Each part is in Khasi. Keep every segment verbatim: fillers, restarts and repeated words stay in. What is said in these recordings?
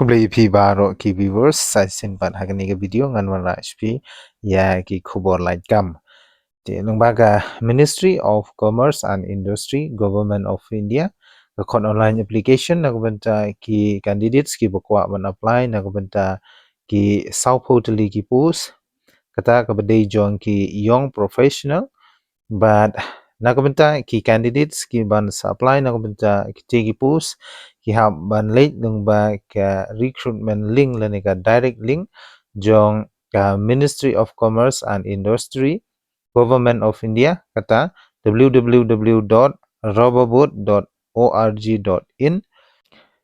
Khublei phi baroh ki viewers, sa shisien pat ha kane ka video ngan wanrah sha phi ïa ki khubor lait kam. Te lyngba ka Ministry of Commerce and Industry, Government of India, ka khot online application na ka bynta ki candidates kiba kwah ban apply na ka bynta ki sawphew tylli ki post, kata kaba dei jong ki young professional. Bad na ka bynta ki candidates kiban sa apply na ka bynta kitei ki post, ki hap ban leit lyngba ka recruitment link lane ka direct link jong ka Ministry of Commerce and Industry, Government of India, kata www.roboboot.org.in.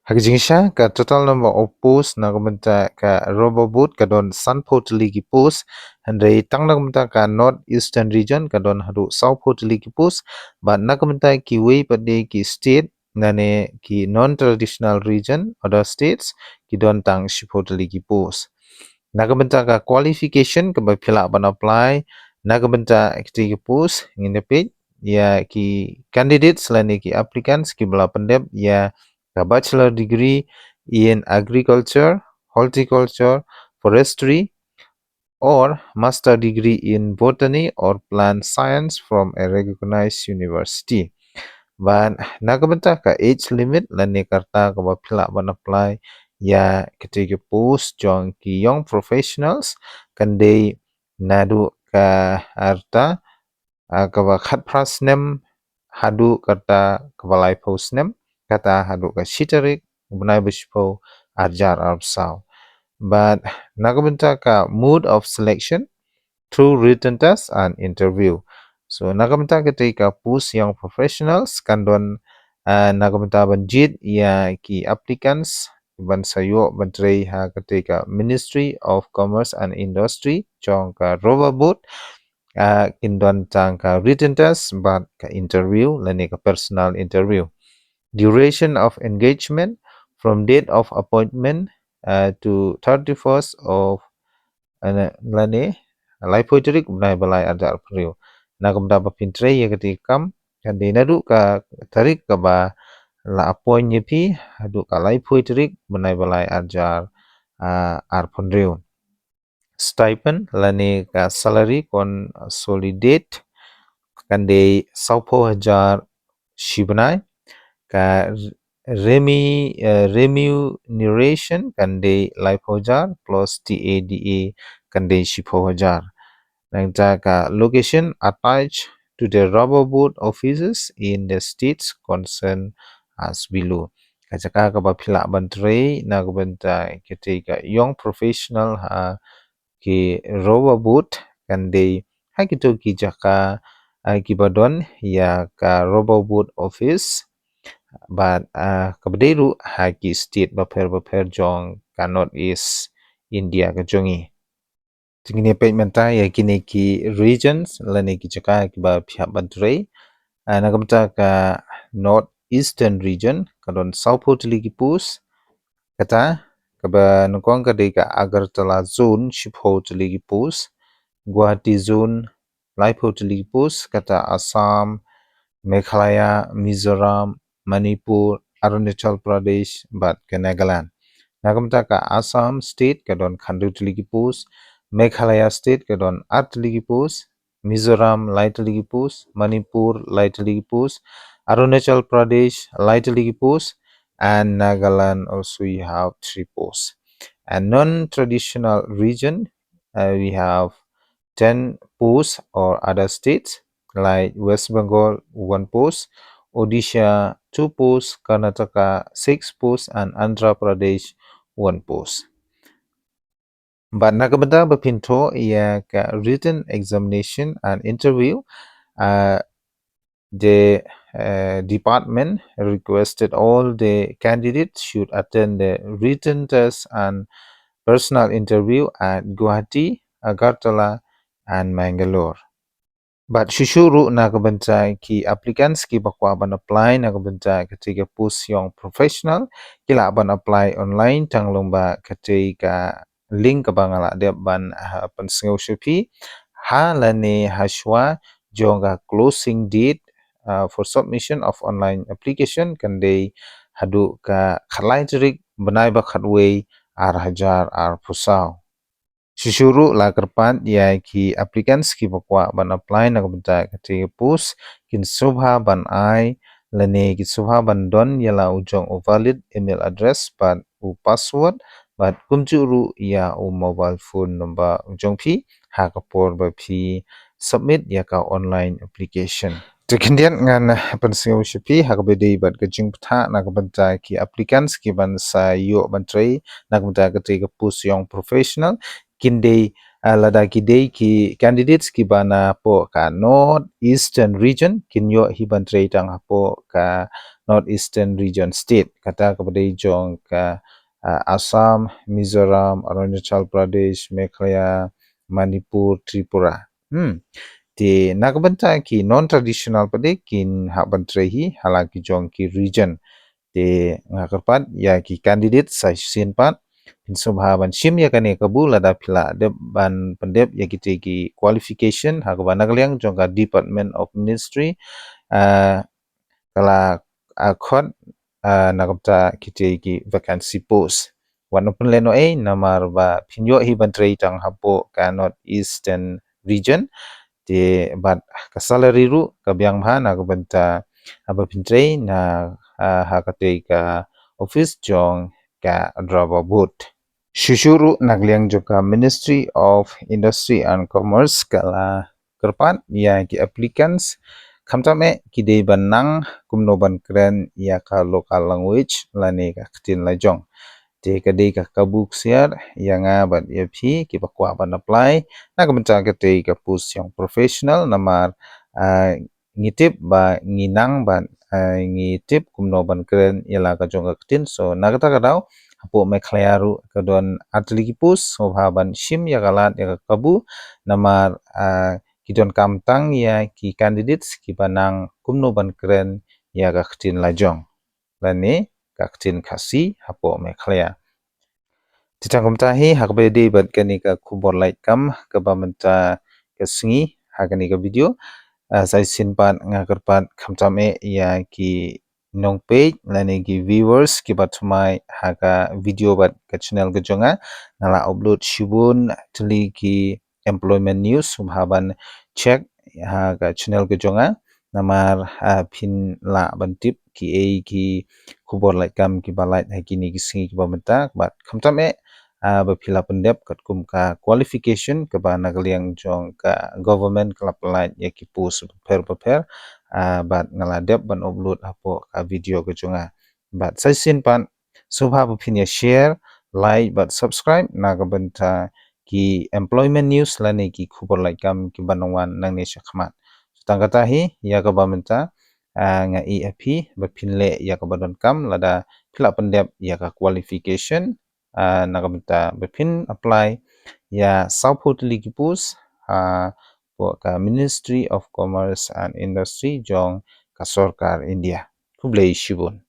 Ha ka jingshisha, ka total number of post na ka bynta ka Roboboot ka don sanphew tylli ki post, hynrei tang na ka bynta ka North Eastern Region ka don haduh sawphew tylli ki post, bad na ka bynta kiwei pat de ki state lane ki non-traditional region, other states, ki don tang shiphew tylli ki post. Na ka bynta ka qualification kaba phi lah ban apply na ka bynta kitei ki post, ngin ïa peit ïa ki candidates lane ki applicants kiba la pyndep ïa ka bachelor degree in agriculture, horticulture, forestry, or master degree in botany or plant science from a recognized university. Bad na ka bynta ka age limit lane ka rta kaba phi lah ban apply ïa kitei ki post jong ki young professionals kan dei naduh ka rta, ah, kaba khatphra snem haduh ka rta kaba laiphew snem, kata haduh ka shi tarik u bnai ba shiphew, ar hajar arphew saw. Bad na ka bynta ka mode of selection, through written test and interview. So na ka bynta kitei ka post young professionals kan don, ah, na ka bynta ban jied ïa ki applicants ban sa ïoh ban trei ha kitei ka Ministry of Commerce and Industry jong ka Roboboot, ah, kin don tang ka written test bad ka interview lane ka personal interview. Duration of engagement from date of appointment, ah, to thirty-first of, ah, lane laiphew tarik bnai ba lai ar hajar arphew hynriew. Na ka bynta ba phin trei ïa kitei ki kam kan dei naduh ka tarik kaba la appoint ïa phi haduh ka laiphew tarik bnai ba lai ar hajar, ah, arphew hynriew. Stipend lane ka salary consolidate kan dei sawphew hajar shi bnai. Ka remi-, eh, remuneration kan dei laiphew hajar plus T A D A kan dei shiphew hajar. Nangta ka location attached to the Roboboot offices in the states concerned as below. Ka jaka kaba phi lah ban trei na ka bynta kitei ka young professional ha ki Roboboot kan dei ha kito ki jaka, ah, kiba don ïa ka Roboboot office bad, ah, kaba dei ruh ha ki state bapher bapher jong ka North East India ka jong ngi. Te ngin ïa peit mynta ïa kine ki regions lane ki jaka kiba phi hap ban trei. Ah, na ka bynta ka North Eastern Region ka don sawphew tylli ki post. Kata kaba nyngkong ka dei ka Agartala zone, shiphew tylli ki post. Guwahati zone, laiphew tylli ki post. Kata Assam, Meghalaya, Mizoram, Manipur, Arunachal Pradesh bad ka Nagaland. Na ka bynta ka Assam state ka don khathynriew tylli ki post, Meghalaya state ka don ar tylli ki post, Mizoram lai tylli ki post, Manipur lai tylli ki post, Arunachal Pradesh lai tylli ki post, and Nagaland also we have three posts. And non-traditional region, uh, we have ten posts or other states like West Bengal, one post, Odisha, two posts, Karnataka, six posts, and Andhra Pradesh, one post. Bad na ka bynta ba phin thoh ïa ka written examination and interview, uh, the, uh, department requested all the candidates should attend the written test and personal interview at Guwahati, Agartala, and Mangalore. Bad shuh shuh ruh na ka bynta ki applicants kiba kwah ban apply na ka bynta katei ka post young professional, ki lah ban apply online tang lyngba katei ka link kaba nga la dep ban, ah, pynsngew sha phi. Ha lane ha shuwa jong ka closing date, ah, for submission of online application kan dei haduh ka khatlai tarik bnai ba khatwei ar hajar arphew saw. Shuh shuh ruh la kyrpad ïa ki applicants kiba kwah ban apply na ka bynta katei ka post kin sngewbha ban ai lane kin sngewbha ban don ïa la u jong u valid email address bad u password bad kumjuh ruh ïa u mobile phone number u jong phi ha ka por ba phi submit ïa ka online application. Te khyndiat ngan pynsngew sha phi ha kaba dei bad ka jingpyntha na ka bynta ki applicants kiban sa ïoh ban trei na ka bynta katei ka post young professional kin dei, ah, lada ki dei ki candidates kiba na poh ka North Eastern Region kin ïoh hi ban trei tang hapoh ka North Eastern Region state, kata kaba dei jong ka, ah, Assam, Mizoram, Arunachal Pradesh, Meghalaya, Manipur, Tripura. Hmm. Te na ka bynta ki non traditional pat de kin hap ban trei hi ha la ki jong ki region. Te nga kyrpad ïa ki candidate sa shisien pat phin sngewbha ban shim ïa kane ka kabu lada phi la dep ban pyndep ïa kitei ki qualification ha kaba na ka liang jong ka Department of Ministry, ah, ka la, ah, khot, ah, na ka bynta kitei ki vacancy post. Wat nym pynlehnohei namar ba phin ïoh hi ban trei tang hapoh ka North Eastern Region. Te bad ka salary ruh ka biang bha na ka bynta, ah, ba phin trei na, ah, ha katei ka office jong ka Driver Board. Shuh shuh ruh na ka liang jong ka Ministry of Industry and Commerce ka la kyrpad ïa ki applicants khamtam eh ki dei ban nang kumno ban kren ïa ka local language lane ka ktien la jong. Te ka dei ka kabu ksiar ïa nga bad ïa phi kiba kwah ban apply na ka bynta katei ka post young professional namar, ah, ngi tip ba ngi nang bad, ah, ngi tip kumno ban kren ïa la ka jong ka ktien. So na kata ka daw hapoh Meghalaya ruh ka don artylli ki post, sngewbha ban shim ïa ka lad ïa ka kabu namar, ah, ki donkam tang ïa ki candidates kiba nang kumno ban kren ïa ka ktien la jong lane ka ktien Khasi hapoh Meghalaya. Te tang kumta hi ha kaba ïadei bad kane ka khubor lait kam kaba mynta ka sngi ha kane ka video. Ah, sa shisien pat nga kyrpad khamtam eh ïa ki nongpeit lane ki viewers kiba thymmai ha ka video bad ka channel ka jong nga. Nga la upload shibun tylli ki employment news, sngewbha ban check ha ka channel ka jong nga namar, ah, phin lah ban tip kiei ki khubor lait kam kiba lait ha kine ki sngi kiba mynta bad khamtam eh, ah, ba phi la pyndep katkum ka qualification kaba na ka liang jong ka government ka la pynlait ïa ki post bapher bapher, ah, bad nga la dep ban upload hapoh ka video ka jong nga. Bad sa shisien pat sngewbha ba phin ïa share, like bad subscribe na ka bynta ki employment news lane ki khubor lait kam kiban wan nangne shakhmat. Tang kata hi ïa kaba mynta, ah, nga ïa phi ba phin leh ïa kaba donkam lada phi la pyndep ïa ka qualification, ah, na ka bynta ba phin apply ïa sawphew tylli ki post, ah, hapoh ka Ministry of Commerce and Industry jong ka sorkar India. Khublei shibun.